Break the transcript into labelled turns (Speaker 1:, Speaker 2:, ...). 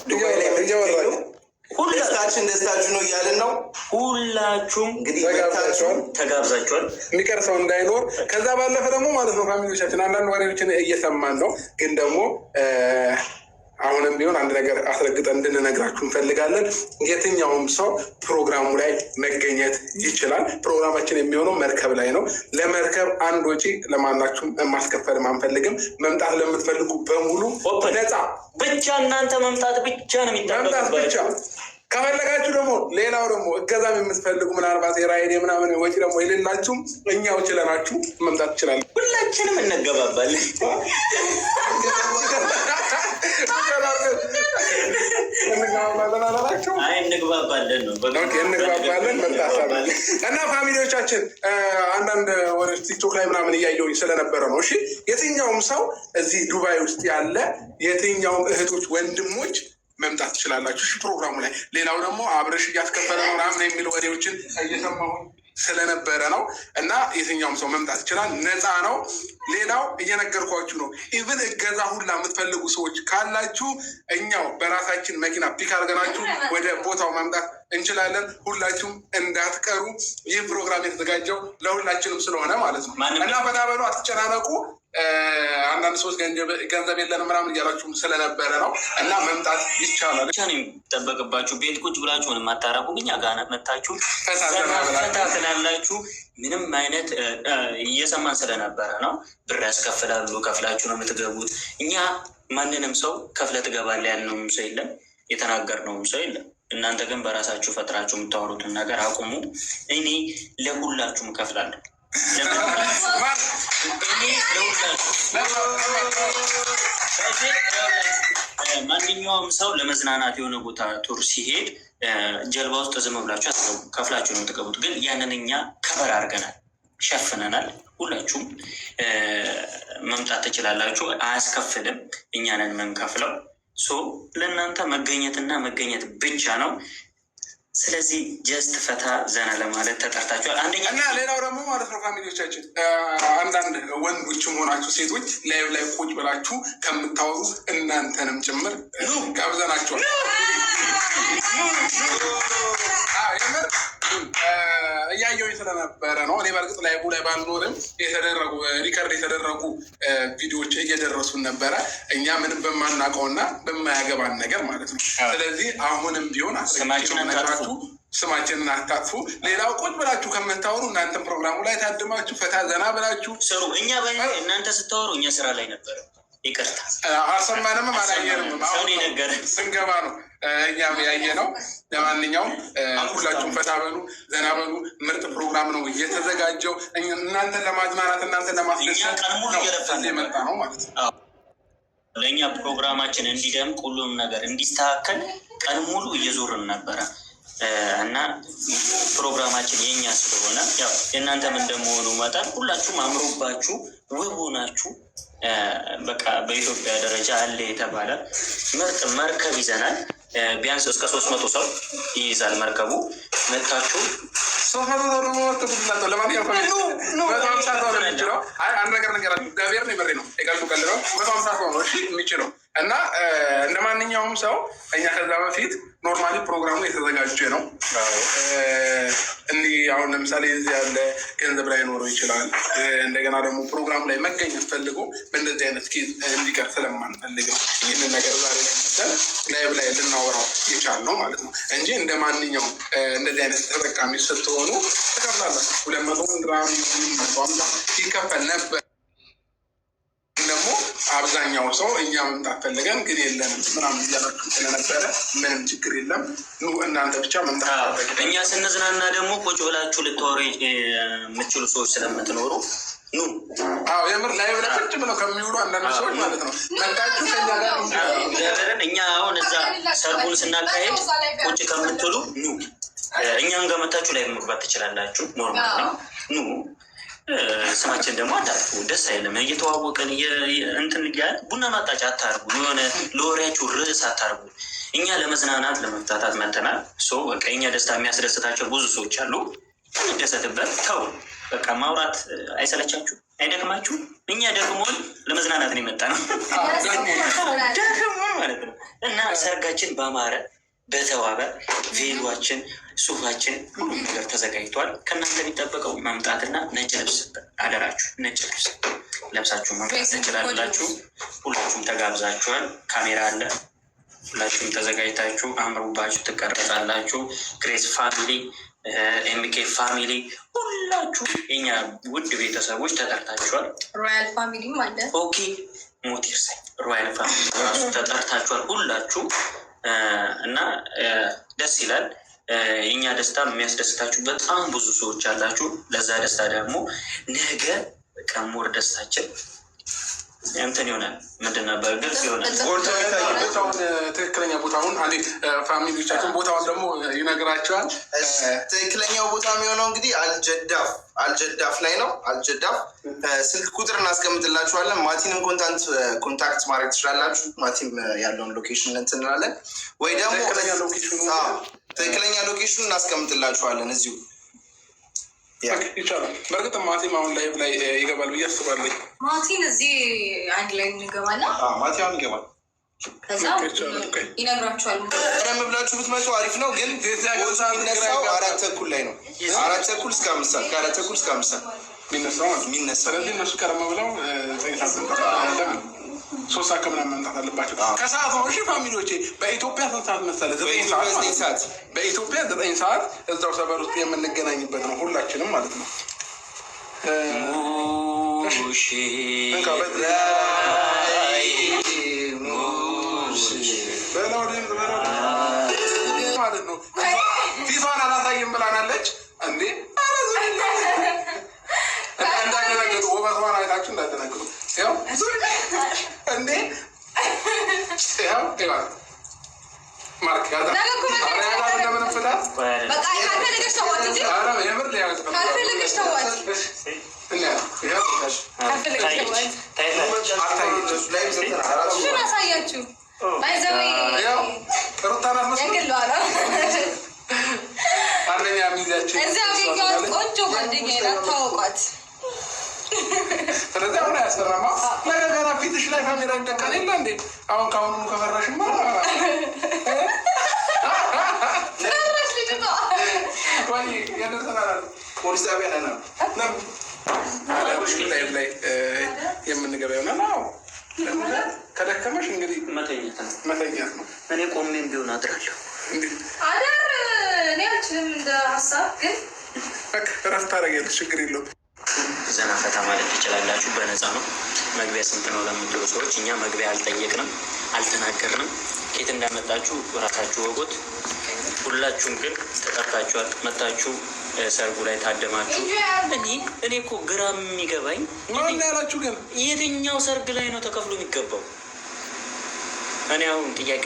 Speaker 1: ዱባይ ላይ የምትገኙ ደስታችን ደስታችሁ ነው እያልን ነው።
Speaker 2: ሁላችሁም
Speaker 1: እንግዲህ መታችሁ
Speaker 2: ተጋብዛችኋል።
Speaker 3: የሚቀር ሰው እንዳይኖር። ከዛ ባለፈ ደግሞ ማለት ነው family ዎቻችን አንዳንድ ወሬዎችን እየሰማን ነው፣ ግን ደግሞ አሁንም ቢሆን አንድ ነገር አስረግጠን እንድንነግራችሁ እንፈልጋለን። የትኛውም ሰው ፕሮግራሙ ላይ መገኘት ይችላል። ፕሮግራማችን የሚሆነው መርከብ ላይ ነው። ለመርከብ አንድ ወጪ ለማናችሁም ማስከፈልም አንፈልግም። መምጣት ለምትፈልጉ በሙሉ ነፃ
Speaker 2: ብቻ እናንተ መምጣት ብቻ ነው
Speaker 3: መምጣት ብቻ። ከፈለጋችሁ ደግሞ ሌላው ደግሞ እገዛም የምትፈልጉ ምናልባት የ ride ምናምን ወጪ ደግሞ የሌላችሁም እኛው ችለናችሁ መምጣት ትችላለን።
Speaker 2: ሁላችንም እንገባባለን።
Speaker 3: እንግባባለን አላላችሁም?
Speaker 2: አይ እንግባባለን ነው
Speaker 3: እንግባባለን። መምጣት እና family ዎቻችን አንዳንድ ወደ ቲክቶክ ላይ ምናምን እያየሁኝ ስለነበረ ነው። እሺ የትኛውም ሰው እዚህ ዱባይ ውስጥ ያለ የትኛውም እህቶች፣ ወንድሞች መምጣት ትችላላችሁ። እሺ ፕሮግራሙ ላይ። ሌላው ደግሞ አብረሽ እያስከፈለ ነው ምናምን የሚል ወሬዎችን እየሰማሁኝ ስለነበረ ነው። እና የትኛውም ሰው መምጣት ይችላል፣ ነፃ ነው። ሌላው እየነገርኳችሁ ነው። Even እገዛ ሁላ የምትፈልጉ ሰዎች ካላችሁ እኛው በራሳችን መኪና pick አድርገናችሁ ወደ ቦታው ማምጣት እንችላለን። ሁላችሁም እንዳትቀሩ። ይህ ፕሮግራም የተዘጋጀው ለሁላችንም ስለሆነ ማለት ነው። እና ፈታ በሉ፣ አትጨናነቁ። አንዳንድ ሰዎች ገንዘብ የለንም ምናምን እያላችሁም ስለነበረ ነው። እና መምጣት ይቻላል።
Speaker 2: ብቻ ነው የሚጠበቅባችሁ። ቤት ቁጭ ብላችሁ ምንም አታረጉ። እኛ ጋር መታችሁ
Speaker 3: ፈታ
Speaker 2: ትላላችሁ። ምንም አይነት እየሰማን ስለነበረ ነው። ብር ያስከፍላሉ፣ ከፍላችሁ ነው የምትገቡት። እኛ ማንንም ሰው ከፍለ ትገባለህ ያልነውም ሰው የለም፣ የተናገርነውም ሰው የለም። እናንተ ግን በራሳችሁ ፈጥራችሁ የምታወሩትን ነገር አቁሙ። እኔ ለሁላችሁም እከፍላለሁ። ማንኛውም ሰው ለመዝናናት የሆነ ቦታ tour ሲሄድ ጀልባ ውስጥ ዝም ብላችሁ አትገቡ፣ ከፍላችሁ ነው የምትገቡት። ግን ያንን እኛ cover አድርገናል፣ ሸፍነናል። ሁላችሁም መምጣት ትችላላችሁ፣ አያስከፍልም። እኛ ነን የምንከፍለው። So ለእናንተ መገኘትና መገኘት ብቻ ነው። ስለዚህ just ፈታ ዘና ለማለት ተጠርታችኋል። አንደኛ
Speaker 3: እና ሌላው ደግሞ ማለት ነው family ዎቻችን አንዳንድ ወንዶችም ሆናችሁ ሴቶች live ላይ ቁጭ ብላችሁ ከምታወሩ እናንተንም ጭምር ጋብዘናችኋል። የምር እያየሁኝ ስለነበረ ነው። እኔ በእርግጥ live ላይ ባልኖርም የተደረጉ record የተደረጉ ቪዲዮዎች እየደረሱን ነበረ። እኛ ምንም በማናውቀውና በማያገባን ነገር ማለት ነው። ስለዚህ አሁንም ቢሆን ስማችንን አታጥፉ። ሌላው ቁጭ ብላችሁ ከምታወሩ እናንተም ፕሮግራሙ ላይ ታድማችሁ ፈታ ዘና ብላችሁ
Speaker 2: ስሩ። እኛ እናንተ ስታወሩ እኛ ስራ ላይ ነበረ። ይቅርታ
Speaker 3: አልሰማንም፣ አላየንም። ስንገባ ነው እኛም ያየ ነው። ለማንኛውም ሁላችሁም ፈታ በሉ፣ ዘና በሉ። ምርጥ ፕሮግራም ነው እየተዘጋጀው እናንተን ለማዝናናት እናንተን ለማስደሰት የመጣ ነው ማለት ነው።
Speaker 2: ለእኛ ፕሮግራማችን እንዲደምቅ ሁሉም ነገር እንዲስተካከል ቀን ሙሉ እየዞርን ነበረ እና ፕሮግራማችን የኛ ስለሆነ ያው የእናንተም እንደመሆኑ መጠን ሁላችሁም አምሮባችሁ ውብ ሆናችሁ በቃ በኢትዮጵያ ደረጃ አለ የተባለ ምርጥ መርከብ ይዘናል። ቢያንስ እስከ 300 ሰው ይይዛል መርከቡ። መታችሁ
Speaker 3: 300 ሰው ደግሞ ለማንኛውም 150 ሰው ነው የሚችለው። አንድ ነገር ነገራችሁ፣ እግዚአብሔር ነው የምሬ ነው፣ የቀልዱ ቀልድ ነው። 150 ሰው ነው እሺ የሚችለው እና እንደ ማንኛውም ሰው እኛ ከዛ በፊት normally ፕሮግራሙ የተዘጋጀ ነው። እንዲህ አሁን ለምሳሌ እዚህ ያለ ገንዘብ ላይ ኖረው ይችላል። እንደገና ደግሞ ፕሮግራሙ ላይ መገኘት ፈልጎ በእንደዚህ አይነት case እንዲቀር ስለማንፈልግ ነው ይህንን ነገር ዛሬ ላይ መሰል live ላይ ልናወራው የቻልነው ማለት ነው እንጂ እንደ ማንኛውም እንደዚህ አይነት ተጠቃሚ ስትሆኑ ትከፍላላችሁ። 200 ድራም 150 ይከፈል ነበር። ደግሞ አብዛኛው ሰው እኛ መምጣት ፈልገን ግን የለንም ምናምን እያላችሁ ስለነበረ ምንም ችግር የለም። ኑ እናንተ ብቻ መምጣት።
Speaker 2: እኛ ስንዝናና ደግሞ ቁጭ ብላችሁ ልታወሩ የምትችሉ ሰዎች ስለምትኖሩ ኑ።
Speaker 3: አዎ የምር ላይ ብለ ቁጭ ብለው ከሚውሉ አንዳንድ ሰዎች ማለት ነው መጣችሁ ከኛ ጋር
Speaker 2: እኛ አሁን እዛ ሰርጉን ስናካሄድ ቁጭ ከምትሉ ኑ፣ እኛም ጋር መታችሁ ላይ መግባት ትችላላችሁ። Normal ነው። ኑ ስማችን ደግሞ አታጥፉ። ደስ አይልም። እየተዋወቀን እንትን እያለ ቡና ማጣጫ አታርጉ። የሆነ ለወሬያችሁ ርዕስ አታርጉ። እኛ ለመዝናናት ለመፍታታት መተናል። So በቃ የኛ ደስታ የሚያስደስታቸው ብዙ ሰዎች አሉ። እንደሰትበት። ተው በቃ፣ ማውራት አይሰለቻችሁ? አይደክማችሁ? እኛ ደክሞን ለመዝናናት ነው የመጣነው፣ ደክሞን ማለት ነው። እና ሰርጋችን ባማረ በተዋበ ቬሏችን፣ ሱፋችን፣ ሁሉም ነገር ተዘጋጅቷል። ከእናንተ የሚጠበቀው መምጣትና ነጭ ልብስ አደራችሁ፣ ነጭ ልብስ ለብሳችሁ መምጣት ትችላላችሁ። ሁላችሁም ተጋብዛችኋል። ካሜራ አለ። ሁላችሁም ተዘጋጅታችሁ አምሮባችሁ ትቀረጻላችሁ። ግሬስ family፣ ኤምኬ family፣ ሁላችሁ የኛ ውድ ቤተሰቦች ተጠርታችኋል።
Speaker 4: Royal family ም አለ።
Speaker 2: Okay፣ ሞት ይርሳኝ። Royal family ራሱ ተጠርታችኋል ሁላችሁ እና ደስ ይላል። የእኛ ደስታ የሚያስደስታችሁ በጣም ብዙ ሰዎች አላችሁ። ለዛ ደስታ ደግሞ ነገ ቀሞር ደስታችን እንትን ይሆናል። ምንድን ነበር ግልጽ ይሆናል።
Speaker 3: ቦታውን፣ ትክክለኛ ቦታውን አንዴ family ዎቻችን ቦታውን ደግሞ ይነግራቸዋል።
Speaker 1: ትክክለኛው ቦታ የሚሆነው እንግዲህ አልጀዳፍ፣ አልጀዳፍ ላይ ነው። አልጀዳፍ ስልክ ቁጥር እናስቀምጥላችኋለን። ማቲንም contact ማድረግ ትችላላችሁ። ማቲም ያለውን location እንትን እንላለን ወይ ደግሞ ትክክለኛ location ኑ እናስቀምጥላችኋለን እዚሁ።
Speaker 3: ይቻላል። በእርግጥ ማቲም አሁን live ላይ ይገባል ብዬ አስባለሁ።
Speaker 4: ማቲን እዚህ አንድ ላይ እንገባለን።
Speaker 1: ማቲ አሁን ይገባል።
Speaker 4: ከዛ ይነግራችኋል።
Speaker 1: ቀደም ብላችሁ ብትመጡ አሪፍ ነው፣ ግን የሚነሳው 4:30 ላይ ነው። 4:30 እስከ 5 ሰዓት፣ ከ4:30 እስከ 5 ሰዓት
Speaker 3: የሚነሳው ማለት ነው።
Speaker 1: የሚነሳው።
Speaker 3: ስለዚህ እነሱ ቀደም ብለው 9 ሰዓት ለምን 3 ሰዓት ከምናምን መምጣት አለባቸው። ከሰዓት ነው። እሺ family ዎቼ፣ በኢትዮጵያ ስንት ሰዓት መሰለህ? 9 ሰዓት ማለት ነው።
Speaker 1: 9 ሰዓት።
Speaker 3: በኢትዮጵያ 9 ሰዓት እዛው ሰፈር ውስጥ የምንገናኝበት ነው ሁላችንም ማለት ነው። እንካ በለው ድምፅ በለው ማለት ነው። ፊቷን አላሳይም ብላናለች እንዴ! ኧረ ዙሪ፣ እንዳትደነግጡ፣ ውበቷን አይታችሁ እንዳትደነግጡ። ያው ዙሪ እንዴ! ያው ይዋል ማርክ ያዛ።
Speaker 4: ነገ እኮ መጣች።
Speaker 3: ኧረ ያዛት እንደምንም ፍታት።
Speaker 4: በቃ ካልፈለገች ተዋት እንጂ።
Speaker 3: ኧረ የምር ሊያዝ
Speaker 4: ካልፈለገች ተዋት።
Speaker 3: እናያት። ይኸው
Speaker 4: ካልፈለገች ተዋት።
Speaker 3: አልታየችም።
Speaker 4: ምን አሳያችሁ? By the way
Speaker 3: ያው ሩታን አትመስልም?
Speaker 4: የግሏ ነው።
Speaker 3: አንደኛ ሚዜያችን
Speaker 4: እዚያ ያገኘኋት ቆንጆ ጓደኛዬ ናት። ታወቋት።
Speaker 3: ስለዚህ አሁን አያስፈራማ። ነገ ገና ፊትሽ ላይ ካሜራ ይደቃል የለ እንዴ? አሁን ከአሁኑ ከፈራሽማ
Speaker 4: ፈራሽ ልጅቷ።
Speaker 3: ወይ የደርሰናል።
Speaker 1: ፖሊስ ጣቢያ ነን አሉ።
Speaker 3: ላይ ላይ የምንገባ ይሆናል። አዎ፣ ከደከመሽ እንግዲህ
Speaker 2: መተኛት ነው።
Speaker 3: መተኛት ነው።
Speaker 2: እኔ ቆሜም ቢሆን አድራለሁ።
Speaker 3: እንዴ?
Speaker 4: አዳር እኔ አልችልም እንደ ሀሳብ ግን።
Speaker 3: በቃ እረፍት ታደርጊያለሽ፣ ችግር የለውም።
Speaker 2: ዘና ፈታ ማለት ትችላላችሁ። በነፃ ነው። መግቢያ ስንት ነው ለምትሉ ሰዎች እኛ መግቢያ አልጠየቅንም፣ አልተናገርንም። ከየት እንዳመጣችሁ እራሳችሁ ወቁት። ሁላችሁም ግን ተጠርታችኋል። መታችሁ ሰርጉ ላይ ታደማችሁ። እኔ እኮ ግራ የሚገባኝ
Speaker 3: ማን ያላችሁ ግን
Speaker 2: የትኛው ሰርግ ላይ ነው ተከፍሎ የሚገባው? እኔ አሁን ጥያቄ